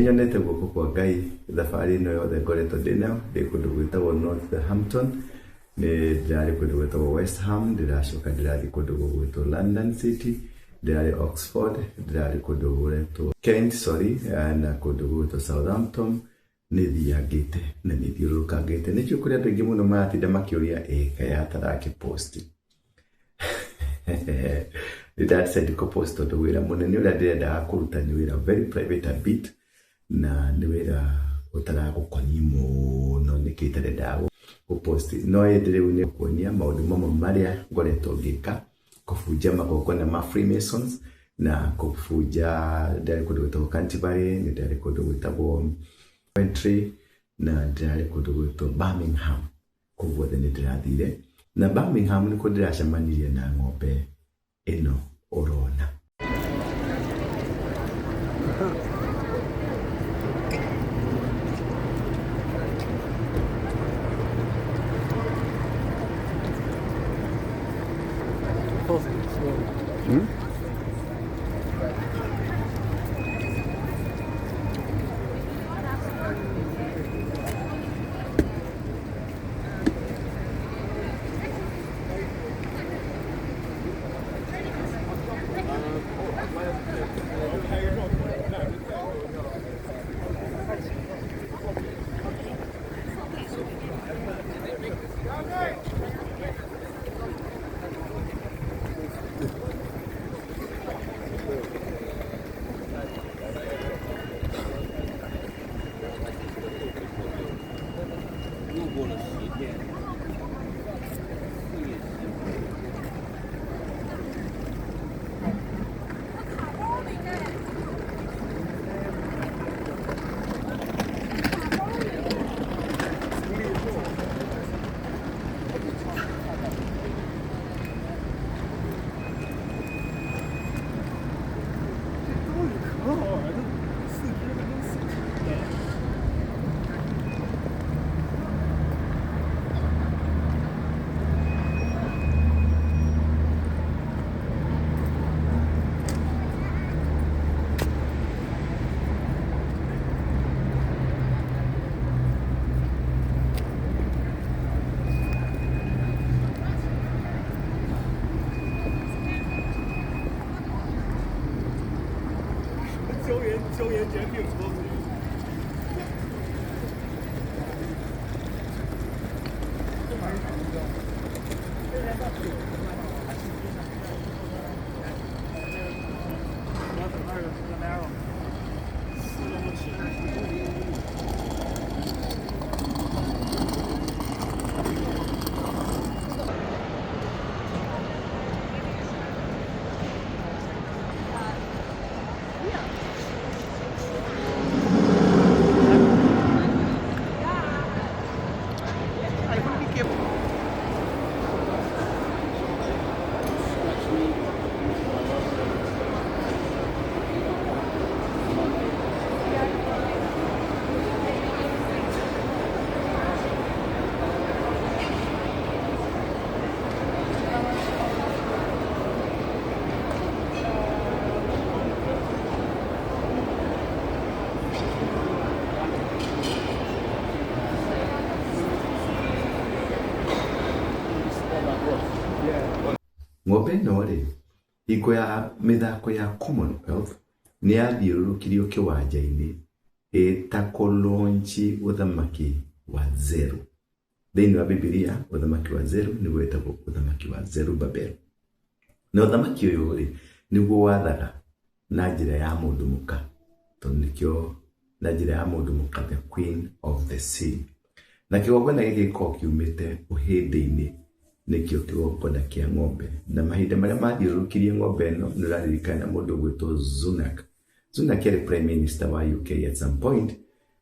Nĩ nyonete guoko kwa Ngai thabarĩ ĩno yothe ngoretwo ndĩ nayo, ndĩ kũndũ gwĩtagwo Northampton, nĩ ndĩrarĩ kũndũ gwĩtagwo West Ham, ndĩracoka ndĩrathiĩ kũndũ gũgwĩtwo London City, ndĩrarĩ Oxford, ndĩrarĩ kũndũ gũretwo Kent, sorry, na kũndũ gũgwĩtwo Southampton. Nĩ thiangĩte na nĩ thiũrũrũkangĩte. Nĩkĩo kũrĩ andũ aingĩ mũno maratinda makĩũria, ĩ kaĩ atarakĩpost? Nĩ ndadecide kũpost tondũ wĩra mũnene ũrĩa ndĩrendaga kũruta nĩ wĩra very private a bit, na nĩ wĩra ũtaragũkoniĩ mũno, nĩkĩo itarendaga gũpost. No ĩndĩ rĩu nĩ kuonia maũndũ mamwe marĩa ngoretwo ngĩka, kũbunja magongona ma Freemasons na kũbunja, ndarĩ kũndũ gwĩtagwo Canterbury, nĩ ndarĩ kũndũ gwĩtagwo Coventry, na ndĩrarĩ kũndũ gwĩtwo Birmingham. Kũu guothe nĩ ndĩrathire, na Birmingham nĩkuo ndĩracemanirie na ng'ombe ĩno ũrona. 椒盐煎饼车子。Ng'ombe ĩno rĩ, hingo ya mĩthako ya Commonwealth nĩ yathiũrũrũkirio kĩwanja-inĩ ĩta kũlonji ũthamaki wa Zeru. Thĩinĩ wa Bibilia, ũthamaki wa Zeru nĩguo wĩtagwo ũthamaki wa Zerubbabel. Na ũthamaki ũyũ rĩ, nĩguo wathaga na njĩra ya mũndũ mũka, tondũ nĩkĩo na njĩra ya mũndũ mũka, the queen of the sea. Na kĩgongona gĩkĩ gĩkoragwo kiumĩte ũhĩndĩ-inĩ, nĩkĩo kĩgongona kĩa ng'ombe. Na mahinda marĩa mathiũrũrũkĩirie ng'ombe ĩno, nĩ ũraririkana mũndũ ũgwĩtwo Sunak. Sunak arĩ prime minister wa UK at some point,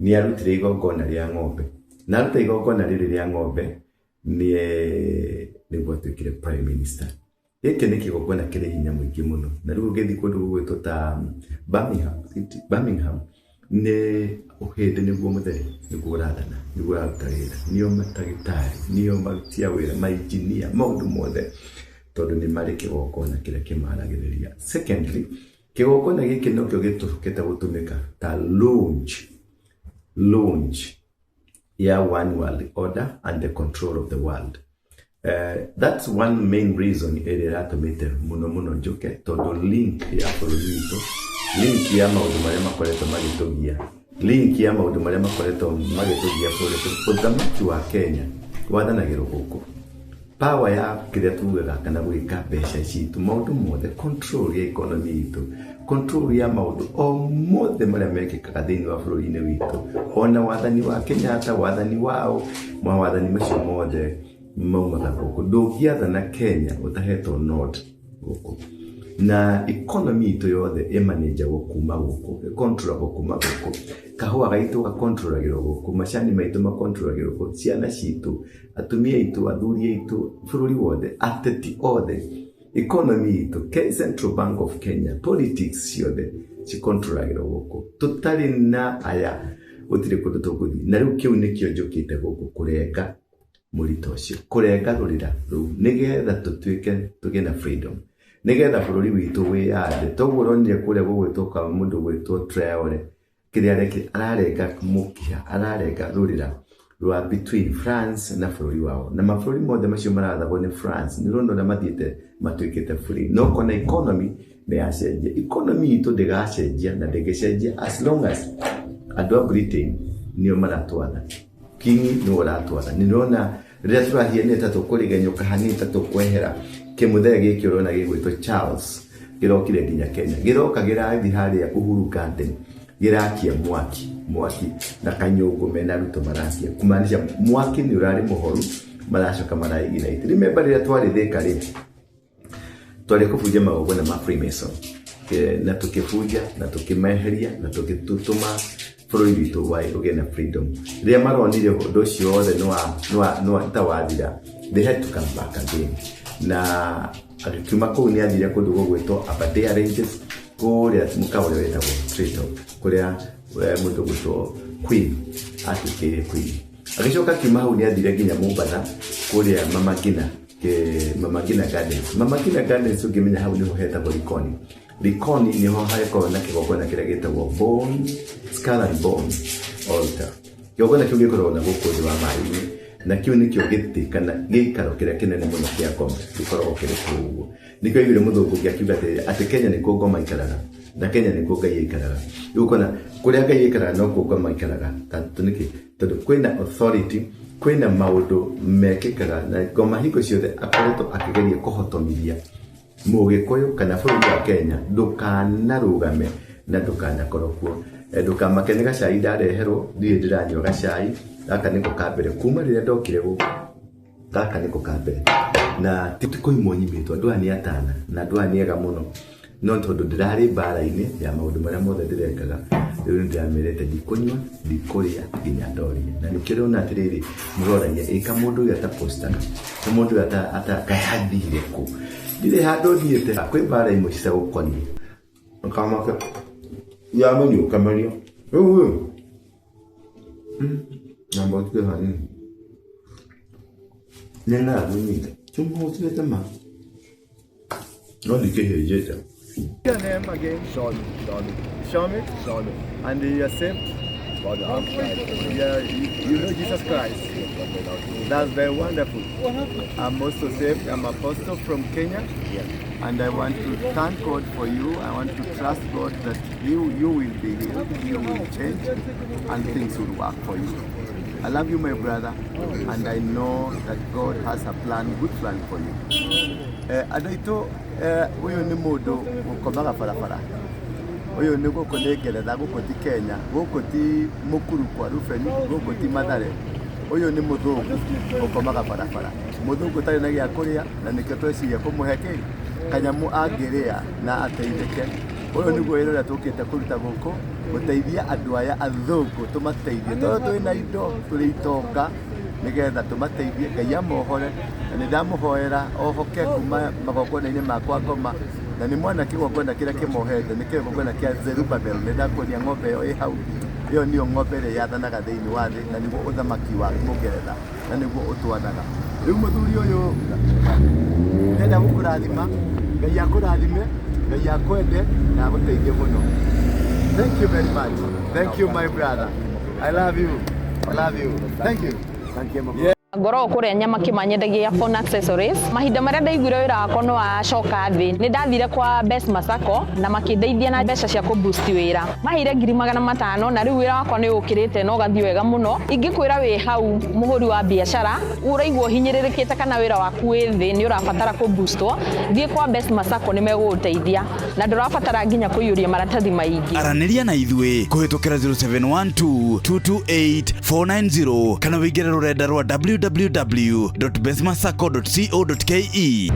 nĩ arutire igongona rĩa ng'ombe. Na aruta igongona rĩrĩ rĩa ng'ombe, nĩguo atuĩkire prime minister. Gĩkĩ nĩ kĩgongona kĩrĩ hinya mũingĩ mũno. Na rĩu ũngĩthiĩ kũndũ gũgwĩtwo ta Birmingham City, Birmingham nĩ ũhĩndĩ nĩguo mũtheri, nĩguo ũrathana, nĩguo ũraruta wĩra, nĩo matagĩtarĩ, nĩo maruti a wĩra, mainjinia, maũndũ mothe, tondũ nĩ marĩ kĩgongona kĩrĩa kĩmaragĩrĩria. Secondly, Kĩgongona gĩkĩ nokĩo gĩtũkĩte gũtũmĩka ta launch ya one world order and the control of the world. That's one main reason ĩrĩa ĩratũmĩte mũno mũno njũke, tondũ link ya bũrũri witũ, link ya maũndũ marĩa makoretwo magĩtũgia, link ya maũndũ marĩa makoretwo magĩtũgia bũrũri, ũthamaki wa Kenya wathanagĩrwo gũkũ. Power ya kĩrĩa tugaga kana gwĩka mbeca citũ, maũndũ mothe, control ya economy itũ, control ya maũndũ o mothe marĩa mekĩkaga thĩinĩ wa bũrũri-inĩ witũ, ona wathani wa Kenyatta, wathani wao, mawathani macio mothe maumaga gũkũ. Ndũngĩathana Kenya ũtahetwo nod gũkũ. Na economy itũ yothe ĩmanĩnjagwo kuma gũkũ, ĩkontrolagwo kuma gũkũ. Kahũa gaitũ gakontrolagĩrwo gũkũ, macani maitũ makontrolagĩrwo gũkũ, ciana citũ, atumia aitũ, athuri aitũ, bũrũri wothe, ateti othe, economy itũ, Central Bank of Kenya, politics ciothe cikontrolagĩrwo gũkũ. Tũtarĩ na aya gũtirĩ kũndũ tũgũthiĩ. Na rĩu kĩu nĩkĩo njũkĩte gũkũ kũrenga mũrito ũcio, kũrenga rũrĩra rũu, nĩgetha tũtuĩke tũgĩe na freedom, nĩgetha bũrũri witũ wĩyathe. Toguo ũronire kũrĩa gũgwĩtwo kwa mũndũ gwĩtwo Traore, kĩrĩa arekire, ararenga mũkiha, ararenga rũrĩra rwa between France na bũrũri wao. Na mabũrũri mothe macio marathagwo nĩ France, nĩ ũrona ũrĩa mathiĩte matuĩkĩte free. No kona economy nĩ yacenjia. Economy itũ ndĩgacenjia na ndĩngĩcenjia as long as andũ a Britain nĩo maratwatha. King nĩwe ũratwatha. Nĩ ũrona rĩrĩa tũrahianire ta tũkũrigenyũka hanini ta tũkwehera, kĩmũthee gĩkĩ ũrona gĩgwĩtwo Charles kĩrokire nginya Kenya, gĩroka gĩrathiĩ harĩa Uhuru Garden, gĩrakia mwaki, mwaki na kanyũngũ mena Ruto marakia, kumaanisha mwaki nĩ ũrarĩ mũhoru, maracoka maraignite. Remember rĩrĩa twarĩ Thika rĩ, twarĩ kũbunja magongona ma Freemason, na tũkĩbunja na tũkĩmeheria na tũgĩtũma bũrũri witũ ũgĩe na freedom. Rĩrĩa maronire ũndũ ũcio wothe nĩ ta wathira, they had to come back again. Na agĩkiuma kũu nĩ athire kũndũ gũgwĩtwo Aberdare Ranges, kũrĩa mũkawa ũrĩa wĩtagwo Treetop, kũrĩa mũndũ ũgwĩtwo Queen atuĩkĩire Queen. Agĩcoka akiuma hau nĩ athire nginya Mombatha, kũrĩa Mama Ngina, Mama Ngina Gardens. Mama Ngina Gardens ũngĩmenya hau nĩho hetagwo Likoni. Likoni nĩho hagĩkoragwo na kĩgongona kĩrĩa gĩtagwo Bone, Skull and Bone Altar. Kĩgongona kĩu gĩkoragwo na gũkũ thĩ wa maĩ-inĩ, na kĩu nĩkĩo gĩtĩ kana gĩikaro kĩrĩa kĩnene mũno kĩa ngoma gĩkoragwo kĩrĩ kũu ũguo. Nĩkĩo aiguire mũthũngũ ũngĩ akiuga atĩrĩrĩ, atĩ Kenya nĩkuo ngoma ikaraga, na Kenya nĩkuo Ngai aikaraga. Rĩu ũkona kũrĩa Ngai aikaraga nokuo ngoma ikaraga. Tondũ nĩkĩ? Tondũ kwĩna authority, kwĩna maũndũ mekĩkaga, na ngoma hingo ciothe akoretwo akĩgeria kũhotomithia mũgĩkũyũ kana bũrũri wa Kenya ndũkanarũgame na ndũkanakorwo kuo. Ndũkamake nĩ gacai ndareherwo, ndirĩ ndĩranyua gacai, gaka nĩko ka mbere kuma rĩrĩa ndokire gũkũ, gaka nĩko ka mbere. Na ti kũimwo nyimĩtwo, andũ aya nĩ atana na andũ aya nĩ ega mũno, no tondũ ndĩrarĩ mbara-inĩ ya maũndũ marĩa mothe ndĩrekaga, rĩu nĩ ndĩramerĩte ndikũnyua, ndikũrĩa nginya ndorie. Na nĩkĩo ũrona atĩrĩrĩ, mũroragia ĩ kamũndũ ũyũ atapostaga, kamũndũ ũyũ kayathire kũ? Ndirĩ handũ thiĩte, kwĩ mbara imwe citagũkoniĩ. Kamake yamenye ũkamerio rĩu ĩ namba ũtige hanini nĩ ng'aragu nyingĩ chuma ũtigĩte ma no ndikĩhĩnjĩte. Your name again? Shami, Shami, Shami? Shami. And you are saved? Father, I'm saved. Yeah, you know Jesus Christ. Yes, I know. That's very wonderful. I'm also saved. I'm apostle from Kenya. Yeah. And I want to thank God for you. I want to trust God that you will be healed, you will change, and things will work for you. I love you, my brother, and I know that God has a plan, good plan for you. Andũ aitũ, ũyũ nĩ mũndũ ũkomaga barabara. Ũyũ nĩ gũkũ nĩ Ngeretha, gũkũ ti Kenya, gũkũ ti Mũkuru kwa Rubeni, gũkũ ti Mathare. Ũyũ nĩ mũthũngũ ũkomaga barabara. Mũthũngũ ũtarĩ na gĩa kũrĩa, na nĩkĩo tweciria kũmũhe kĩ kanyamũ angĩrĩa na ateithĩke. Ũyũ nĩguo wĩra ũrĩa tũkĩte kũruta gũkũ, gũteithia andũ aya athũngũ, tũmateithie tondũ twĩna indo, tũrĩ itonga, nĩgetha tũmateithie, Ngai amohore. Na nĩ ndamũhoera ohoke kuma magongona-inĩ makwa ngoma, na nĩ mwana kĩgongona kĩrĩa kĩmohete nĩ kĩgongona kĩa Zerubbabel. Nĩ ndakuonia ng'ombe ĩyo ĩ hau, ĩyo nĩyo ng'ombe ĩrĩa yathanaga thĩinĩ wa thĩ, na nĩguo ũthamaki wa Mũngeretha, na nĩguo ũtwathaga. Rĩu mũthuri ũyũ ndĩrenda gũkũrathima, Ngai akũrathime, Ngai akwende na agũteithie mũno. Thank you very much. Thank you, my brother. I love you. I love you. Thank you. Thank you. Yeah. Ngoragwo kũrĩa nyama kĩmanyendagia phone accessories. Mahinda marĩa ndaiguire wĩra wakwa nĩ wacoka thĩ, nĩ ndathire kwa Best Masako na makĩndeithia na mbeca cia kũ boost wĩra. Maheire 500,000 na rĩu wĩra wakwa nĩ ũkĩrĩte na ũgathiĩ wega mũno. Ingĩkwĩra wĩ hau mũhũri wa biacara ũraigua ũhinyĩrĩrĩkĩte kana wĩra waku wĩ thĩ nĩ ũrabatara kũ boostwo, thiĩ kwa Best Masako nĩ megũgũteithia na ndũrabatara nginya kũiyũria maratathi maingĩ. Aranĩria na ithuĩ kũhĩtũkĩra 0712 228 490 kana wĩingĩre rũrenda rwa www.besmasacco.co.ke.